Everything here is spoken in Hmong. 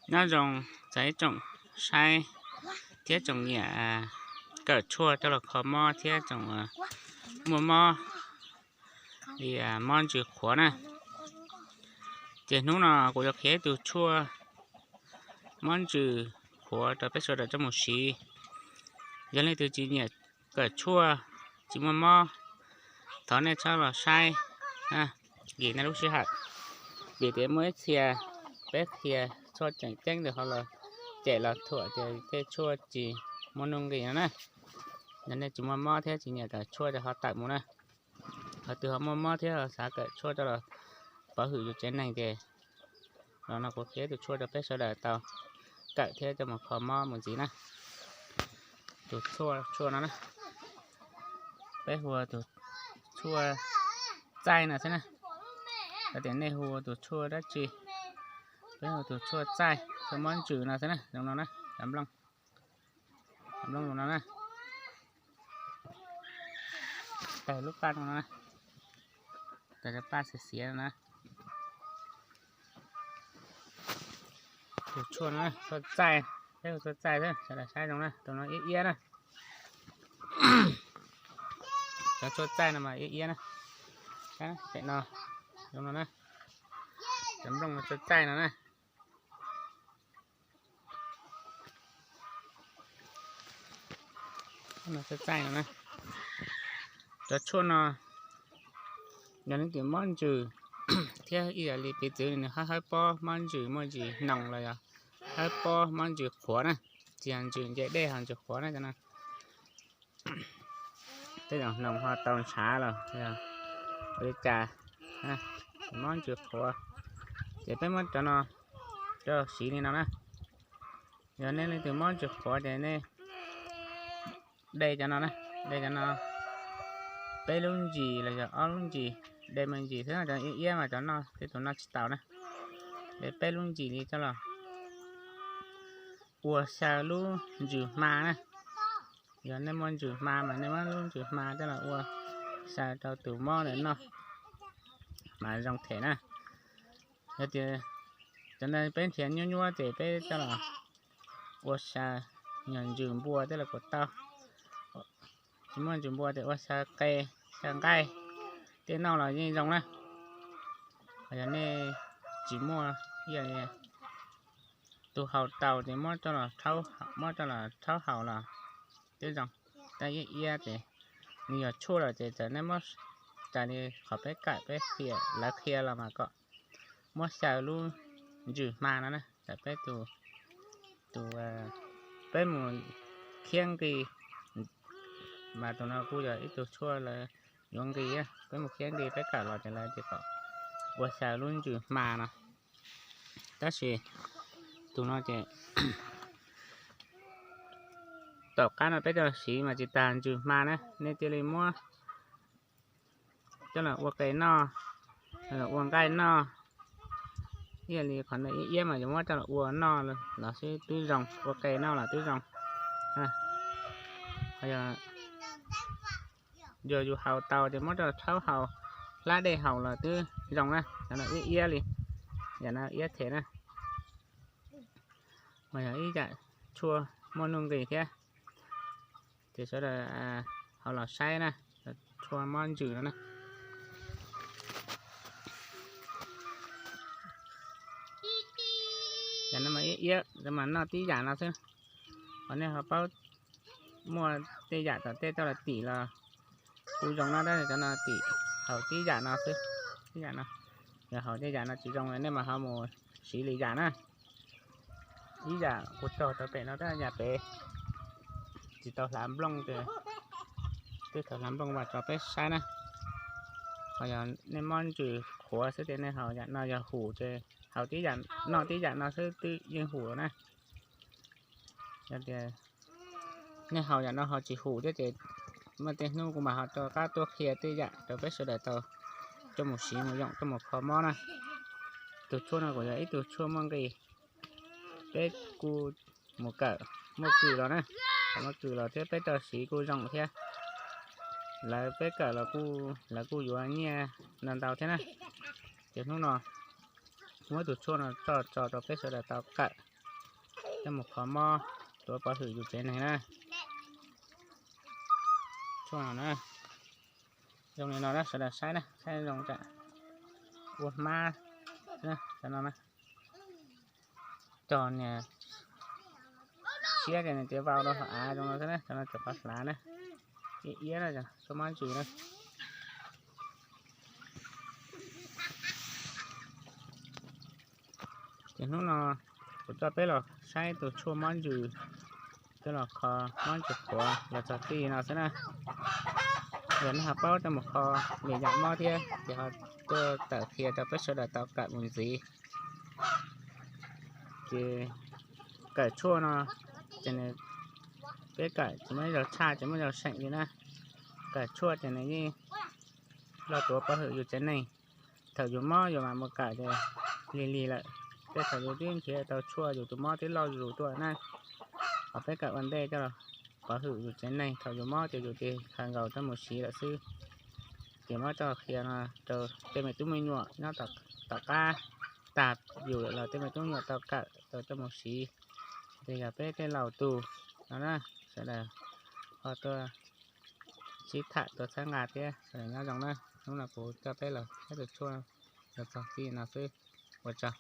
Nyob zoo txog ib tsoom saib thiab tsoom nyiam kawm tshuaj coj los kho mob thiab tsoom muaj mob li mob ntsws qhuav na. Ces hnub no kuv yuav qhia ib tug tshuaj mob ntsws qhuav rau peb sawv daws coj mus siv. Yog leej twg tsis nyiam kawm tshuaj, tsis muaj mob, thov nej txhob los saib vim nej lub sij hawm. Vim tias muaj ib txhia peb qhia tshuaj tseem ceeb ntawd ho los cem los thuam tias tej tshuaj tsis muaj nuj nqis no na. Yog nej tsis muaj mob thiab tsis nyiam kawm tshuaj ces ho tawm mus na. Qhov twg ho muaj mob thiab ho xav kawm tshuaj coj los pov hwm yus tsev neeg ces los no kuv qhia tus tshuaj rau peb sawv daws tau kawm thiab coj mus kho mob mus ntxiv na. Tus tshuaj no na, peb hu ua tus tshuaj txaij no xwb na. Yog tias nej hu ua tus tshuaj dab tsi, peb hu ua tus tshuaj txaij, tshuaj mob ntsws no xwb na, zoo no na, cov nplooj, cov nplooj zoo no na. Tawg lub paj no na, tawg cov paj xiav xiav no na. Tus tshuaj no tshuaj txaij, peb hu tshuaj txaij xwb, sawv daws saib zoo na, tus no iab iab na. Cov tshuaj txaij no mas iab iab na. Pem no, zoo no na. Cov nplooj no tshuaj txaij no na. Tshuaj txaij no na. Cov tshuaj no yog leej twg mob ntsws thiab ib yam li piv txwv nws hawb hawb pob mob ntsws muaj ntsis hnoos los yog hawb pob mob ntsws qhuav na, tsis yog ntsws nce dej ho ntsws qhuav na cov no. Tej zaum hnoos ho tau ntshav los ua li cas, mob ntsws qhuav, ces peb muab cov no coj siv li no na. Yog nej leej twg mob ntsws qhuav ces nej de cov no na, de cov no peb lub ntsis los yog ob lub ntsis, de me ntsis xwb, cov iab iab mas cov noj tej tus noj tsis tau na. De peb lub ntsis li coj los ua xyaw lub ntsws hma na. Yog nej muaj ntsws hma mas nej muab lub ntsws hma coj los ua xyaw rau tus mob ntawd noj mas zoo them na. Yog tias cov no peb nrhiav nyuab nyuab ces peb coj los ua xyaw, yog ntsws npua tej los kuj tau. Tsis muaj ntsws npua ces ua xyaw qe, xyaw nqaij tej noj los yeej zoo na. Yog nej tsis muaj, tus haus tau ces muab coj los, muab coj los rhaub haus los twb zoo. Tab iab iab ces nws yog tshuaj lawm ces txawm nej muab, raws li qhov peb kawm peb qhia, lawv qhia los mas kom muab xyaw lub ntsws hma no na, txawm peb tus, tus, peb mus khiab nqi, mas tus no kuj yog ib tug tshuaj lawv yuav nqi, peb mus khiab nqi peb kawm los ces lawv tias kom ua xyaw lub ntsws hma no. Tab sis tus no ces tom qab no peb coj los siv mas tsis tas ntsws hma na, nej thiaj li muab coj los ua qe noj, ua nqaij noj. Ib yam li qhov ntawm iab iab mas yuav muab coj los ua noj los xwb twb zoo, ua qe noj los twb zoo. Yog yus haus tau ces muab coj los rhaub haus, hlab dej haus los twb zoo na. Cov no iab iab li, yam no iab them na. Mas yog ib yam tshuaj muaj nuj nqis thiab, ces sawv daws ho los saib na, tshuaj mob ntsws no na. Yam no mas iab iab mas noj tib yam no xwb. Qhov nej ho paub muaj tej yam tom tej coj los tim los kuj zoo na, tab sis cov no tim haus tib yam no xwb, tib yam no. Yog haus tej yam no tsis zoo nej mas ho mus siv li yam na. Ib yam kuv cog rau pem no tab yam pem tsis tau hlav nplooj ces twb tau hlav nplooj mas tso peb saib na. Ho yog nej mob ntsws qhuav xwb ces nej haus yam no yog hum ces haus tib yam, noj tib yam no xwb twb yeej hum lawm na. Yog tias nej haus yam no ho tsis hum thiab ces muaj tej hnub kuv mam ho rov qab tuaj qhia tej yam rau peb sawv daws tau coj mus siv mus yoom coj mus kho mob na. Tus tshuaj no kuj yog ib tug tshuaj muaj nqis, peb kuj mus kawm muaj kws los na, kawm muaj kws los thiab peb tau siv kuj zoo thiab. Lawv peb kawm los kuj, lawv kuj yuav nyiaj ntau ntau thiab na. Ces hnub no muab tus tshuaj no tso tso rau peb sawv daws tau kawm coj mus kho mob tuav pov hwm yus tsev neeg na. Tshuaj no na, zoo li no na sawv daws saib na, saib zoo tsam ua hmab, cov no na, cov niag siab ces nws tias vau rau hauv av zoo no xwb na, cov no cov qhov hlav na, iab iab na, tshuaj mob ntsws na. Ces hnub no kuv coj peb los saib tus tshuaj mob ntsws, coj los kho mob ntsws qhuav los txog txij no xwb na. Yog nej ho paub coj mus kho lwm yam mob thiab ces ho tuaj tawm qhia rau peb sawv daws tau kawm mus ntxiv. Ces kawm tshuaj no ces peb kawm tsis muaj ib zaug tshaj, tsis muaj ib zaug seem li na. Kawm tshuaj ces nws yeej los tuav pov hwm yus tsev neeg. Thaum yus mob yus mam mus kawm ces lig lig lawm, tej thaum yus twb nrhiav tau tshuaj yus tus mob twb loj zus tuaj na. Ho peb kawm ua ntej coj los pov hwm yus tsev neeg, thaum yus mob ces yus tis khaws nkaus coj mus siv lawm xwb. Ces muab coj qhia no rau tej me tub me nyuam nyob tom qab tag yus los tej me tub me nyuam tau kawm tau coj mus siv. Ces yog peb tej laus tus no na, sawv daws ho tuaj sib tham tuaj txhawb nqa thiab sawv daws nyob zoo na. Hnub no kuv coj peb los saib tus tshuaj los txog txij no xwb. Ua tsaug.